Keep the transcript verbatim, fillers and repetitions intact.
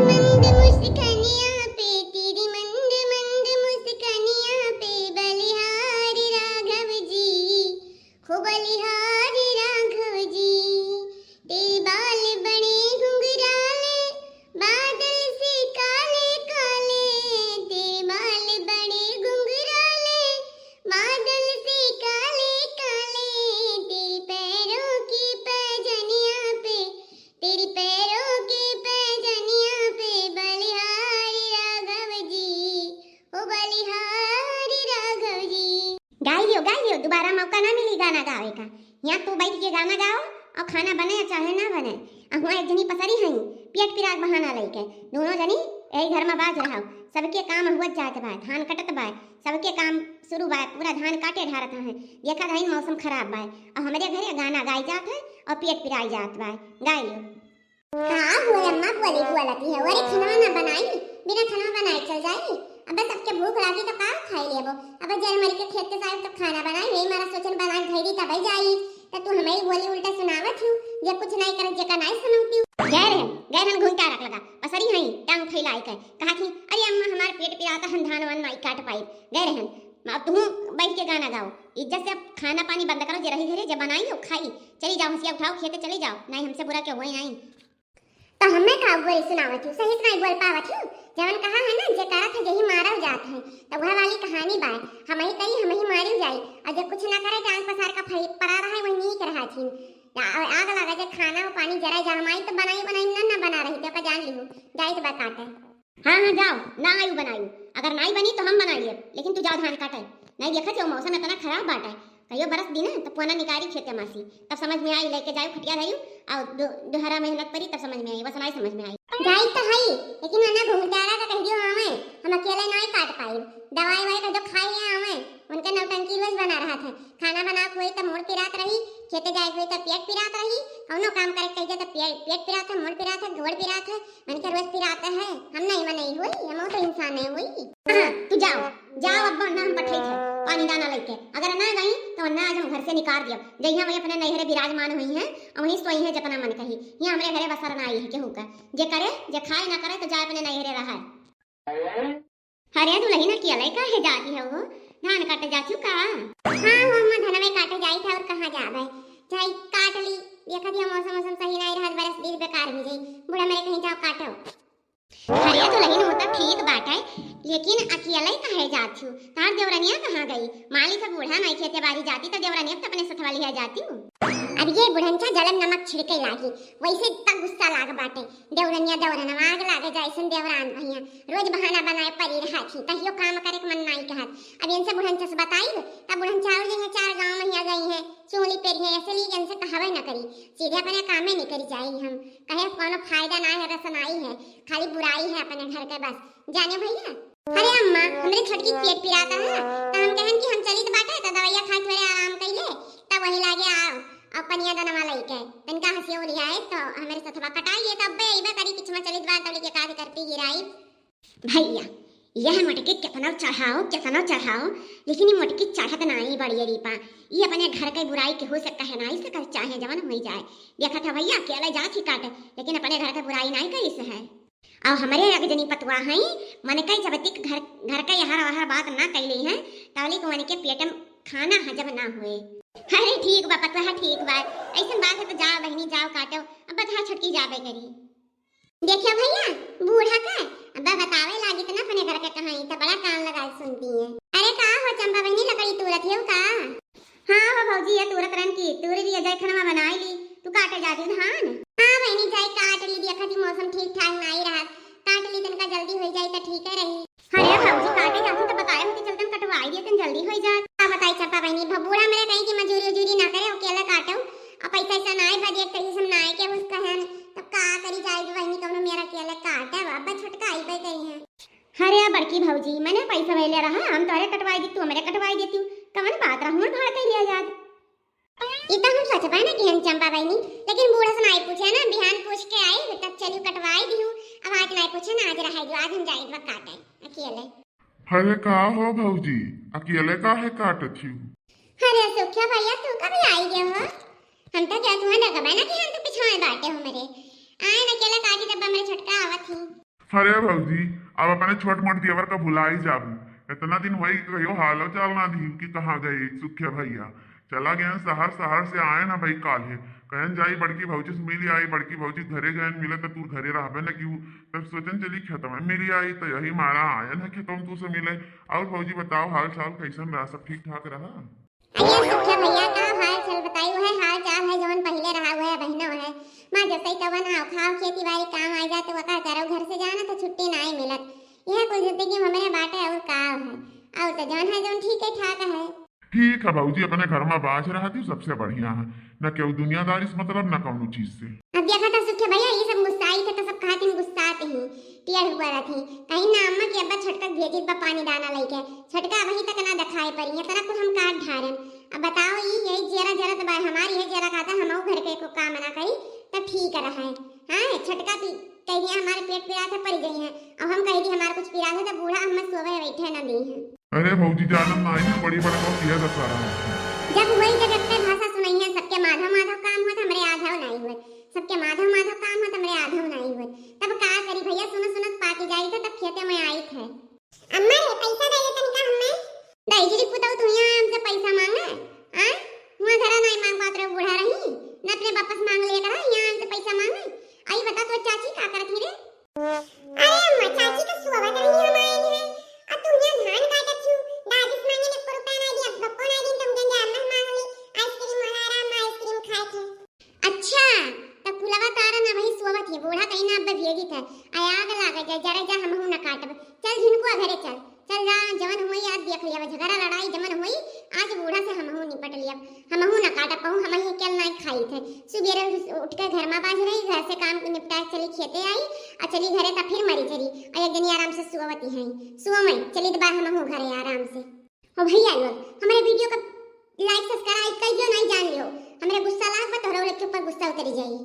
मंद मुस्कनिया पे, तेरी मंद मंद मुस्कनिया पे, बलिहारी राघव जी, हो बलिहारी राघव जी। तेरे बाल बड़े घुंघराले, बादल से काले काले, तेरे बाल बड़े घुंघराले, बादल से काले काले, तेरे पैरों की पैजनिया पे, तेरी पैरों की पैजनिया पे, बलिहारी राघव जी, ओ बलिहारी राघव जी। गाई लियो, गाई लियो, दोबारा मौका ना मिली गाना गावे का। यहाँ तू बैठ के गाना गाओ और खाना बने या चाहे ना बने। अहुआ एक जनी पसरी हई, पेट पिरात बहाना लइके। दोनों जनी यही घर में बाज रहा, सबके काम हुआ जात बा, धान कटत बा, सबके काम शुरू बा, पूरा धान काटे ढारत हैं। देखा धाई मौसम खराब बा और हमरे घरे गाना गाई जात है और पेट पिराई जात बा। गाई लियो। का हुए अम्मा, बोली बोलती है, अरे खाना ना बनाई, बिना खाना बनाए चल जाई। अब सबके भूख लागी तो का खाई लेबो? अब जर मर के खेत से आए तो खाना बनाई, यही मारा सोचन बनाए धैरी तब जाई। तो तू हमें बोली उल्टा सुनावत हूँ, ये कुछ नहीं करत जेका नहीं सुनौती हूँ। गए रहन, गए रहन घूमता रख लगा, पसरी हई टांग फैलाई के, कहा थी, अरे अम्मा हमार पेट पिराता, हम धान वान नहीं काट पाई। गए रहन, अब तुम बैठ के गाना गाओ, इज्जत से अब खाना पानी बंद करो, जे रही घरे जे बनाई हो खाई, चली जाओ हंसिया उठाओ खेते चली जाओ, नहीं हमसे बुरा क्यों हुए नहीं। तो हमें का बोली सुनावत हूँ, सही से नहीं बोल पावत हूँ। जवन कहा है ना, जे करत है यही मारल जात है, तो वह वाली कहानी बाय। हम ही करी, हम ही मारी जाई, और जे कुछ ना करे, टांग पसार का फरी परा रहा है, वही नीक रहा थी। आ-, आग लगा जे खाना और पानी जरा जा, हमारी तो बनाई बनाई ना, ना बना रही थी, ओका जान लिहू, जाई तो बा काटे। हाँ, हाँ, जाओ, ना आयु बनायु, अगर नाई बनी तो हम बनाई लेब, लेकिन तू जाओ धान काटे। नहीं देखत हो, मौसम इतना खराब बाटे, कहियो बरस दी ना, तो पुआना निकारी खेते मासी, तब समझ में आई, लेके जायु खटिया धयु, और दो-, दोहरा मेहनत परी, तब समझ में आई, वस नाई समझ में आई। जाई तो हई, लेकिन वरना घुंघटारा का कह दियो, हाँ, मैं, हम अकेले नाई काट पाई, दवाई वाई का जो खाई है, हाँ, मैं, उनके नौटंकी रोज बना रहा था। खाना बनाए के होई त मूड़ पिरात रही, खेते जाए के होई त पेट पिरात रही, कौनो काम करे के कही जाए त पेट, पेट पिरात है, मूड़ पिरात है, गोड़ पिरात है, मन के रोज पिरात है। हम नहीं मनई होई, हम तो इंसान नहीं होई। हाँ, तू जाओ, जाओ, अब ना हम पठई थे पानी दाना लेके। अगर ना गई तो ना आज हम घर से निकाल दिया। जइहा वही अपने नैहरे विराजमान हुई हैं और वहीं सोई हैं जितना मन कही। यहाँ हमरे घरे बसर ना आई है केहू का। जे करे, जे खाए ना करे तो जाए अपने नैहरे रहा। अरे दुलहिन, अकेले काहे जाती हो? धान काटे जाती हो का? हाँ हो अम्मा, धनवे काटे जाई था और कहाँ जाबे? जाई काट ली, देखा दिया मौसम, मौसम सही नहीं रहत, बरस बीज बेकार हो जाई। बूढ़ा मेरे कहीं जाओ काटो। अरे दुलहिन, वो तो ठीक बात है, लेकिन अकेले काहे जाती हो? तार देवरनिया कहाँ गई? मान ली था बूढ़ा नहीं खेते बारी जाती तो देवरनिया तो अपने सथवा लिया जाती हूँ। अब ये बुढ़नचा जलम नमक छिड़के लागी, वैसे तक गुस्सा लाग बाटे। देवरनिया देवरनवा आग लागे जाइसन देवरान भैया, रोज बहाना बनाए परी रहा थी, कहियो काम करे के मन नाई कहत। अब इनसे बुढ़नचा से बताई, तब बुढ़नचा और जइहे चार गाँव महिया गई हैं, चूली पेरी हैं, ऐसे लिए इनसे कहवे न करी, सीधे अपने कामे नहीं करी जाई हम। कहे कोनो फायदा ना है, रसनाई है, खाली बुराई है अपने घर के बस, जाने भैया। अरे अम्मा, हमरे छोटकी पेट पिराता है, त हम कहन कि हम चलित बाटे, त दवाइया खाए थोड़े आराम कइले, त वही लागे आओ, अब पनिया दनवा लइके, तनका हंसिया उलियाए, त हमरे सथवा कटाइए, त अब्बे अइबे करी, किछमा चलित बा, तब लेके काज करती गिराई। भैया, यह मोटकी कितना चढ़ाओ, कितना चढ़ाओ, लेकिन ये मोटकी चढ़त नाई बड़िया रीपा, ये अपने घर के बुराई केहू से कह नाई सकत, चाहे जवन होई जाए। देखत है भैया, अकेले जात ही काटे, लेकिन अपने घर के बुराई नाई करी से है। और हमरे एक जनी पतुआ हई, मन के जब तक घर, घर के यहर वहर बात ना कैली है, तौली को मन के पेट में खाना हजम ना हुए। अरे ठीक बा पतुआ, ठीक बा, ऐसन बात है तो जाओ बहनी, जाओ काटो, अब बता छोटकी जाबे करी। देखियो भैया, बूढ़ा के अब बतावे लागी तो ना अपने घर के कहानी तो बड़ा कान लगा सुनती है। अरे का हो चंपा बहनी, लकड़ी तूरत हो का? हाँ हो भौजी, ये तूरत रहन की, तूरी दिया जाए, खनवा बनाई ली, तू काटे जाती धान। हाँ बहनी, जाए काट ली, देखा थी मौसम ठीक ठाक नाई रहा, काट ली तनका जल्दी हो जाए तो ठीक है रही। अरे भौजी, काटे जाती तो बताए होती, चलतन कटवाई दिए, तन जल्दी हो जात। का बताई चंपा बहनी, भ-, बूढ़ा मेरे कहीं की मजूरी उजूरी ना करे, अकेले काटो, और पैसा ऐसा नाई बा, देख तरी से हम नाई के उस कहन, तब का करी जाए बहनी, कौनो मेरा अकेले काटे, अब छोटका आई बे कहीं है। अरे बड़की भौजी, मैंने पैसा वैले रहा, हम तोरे कटवाई दी, तू हमरे कटवाई देती, कवन बात रहा, मुड़ भाड़ के लिया जात। ई त हम सोचबा ना कि हम चंपा बहनी, लेकिन बूढ़ा से नाई पूछे ना, बिहान पूछ के आई, तब चली कटवाई दिहू। अब आज नाई पूछे ना, आज रहे दियो, आज हम जाई बा काटे अकेले। अरे का हो भौजी, अकेले काहे काटत हियो? अरे सुखिया भैया, तू कभी आई गए हो? हम तो क्या तुम्हें लगबा ना कि हम तो पिछवाए बाटे हो मेरे। आए ना अकेले काटी तब मेरे छोटका आवत ही। अरे भौजी, अब अपने छोट मोट देवर का भुलाई जाबू। इतना दिन होई, कहियो हालो चाल ना दी कि कहाँ गए सुखे भैया। चला गए शहर, शहर से आए ना भाई काल्हे। कहन जाई बड़की भौजी से मिली आई, बड़की भौजी घरे गए मिले तो तू घरे रहबे न क्यों। तब सोचन चली खेतवा मिली आई, तो यही मारा आयन है खेतवा तू से मिले। और भौजी बताओ, हाल चाल कैसन रहा, सब ठीक ठाक रहा? अरे सुखे भैया, का हाल चाल बताई? वह हाल चाल है जवन पहिले रहा, वह बहिनो है। माँ जसई तवन आओ खाओ, खेती बाड़ी काम आ जाए तो वका करो, घर से जाना तो छुट्टी नाई मिलत। यह कुल जिंदगी में हमरे बाटे और का है? और तो जवन है जवन ठीक है ठाक है। ठीक है भौजी, अपने घर में बाज रहा थी सबसे बढ़िया है, न केहू दुनियादारी से मतलब न कौनो चीज से। अब देखा था सुखे भैया, ये सब गुस्साई थे तो सब खातिन गुस्साते ही टेढ़ हुआ रहती। कहीं ना अम्मा के अब्बा छोटका के भेजित बा पानी दाना लेके, छोटका वहीं तक ना दिखाई पड़ी है, तना कुल हम काट ढारन। अब बताओ, ई यही जेरा जरत बा हमारी है, जेरा कहता हम घर के को काम ना करी तो ठीक रहा है। हाँ, छोटका पी कह दिया हमारे पेट पिरात है पड़ गई है, अब हम कह दी हमारे कुछ पिरात है तो बूढ़ा हम सोवे बैठे ना दी है। अरे भौजी, जानत नाही ना, बड़ी बड़का किया दशहरा है। जब वही जगत पे भाषा सुनाई है, सबके माधव माधव काम होत, हमरे आधव नाही होत। सबके माधव माधव काम होत, हमरे आधव नाही होत। तब का करी भैया, सुनो सुनत पाकी जाई थे, तब खेते में आई थे। अम्मा रे, पैसा दे दे तनिका हमें। दही जी पुतऊ, तू यहाँ हमसे पैसा मांगे? आ? हुआ घरा नाही मांग पात रहे, बूढ़ा रही, न अपने वापस मांग लिया करा, यहाँ हमसे पैसा मांगे। आई बता, तो चाची का करत ही रे? अरे अम्मा, चाची तो सोवत रही हम आए हैं। अब तुम यहाँ धान काटत हो, दादी से मांगे ने एको रुपया ना दी, अब बप्पो ना दी, तुम जन जान मांग ली, आइसक्रीम वाला आराम, आइसक्रीम खाए थे। अच्छा, तब फुलवा तारा ना वही सोवत ही, बूढ़ा कहीं ना अब भेजी था, आय आग लागे जा, जरा जा हमहू ना काटब। चल झिनको घरे चल, चल जा, जवन हुई आज देख लिया, झगड़ा लड़ाई जवन हुई, आज बूढ़ा से हमहू निपट लिया। हमहू ना काटा पाऊँ, हम ही अकेल ना खाई थे। सुबेरे उठ के घर में बाज रही, घर से काम निपटा के चली खेते आई, और चली घरे तब फिर मरी चली, और एक दिन आराम से सुअवती हैं। सुअ मैं चली तो बा हमहू घरे आराम से। हो भैया लोग, हमारे वीडियो का like subscribe कर दियो, नहीं जान लियो। हमारे गुस्सा लाग बा, तोहरा लोग के ऊपर गुस्सा उतरी जाई।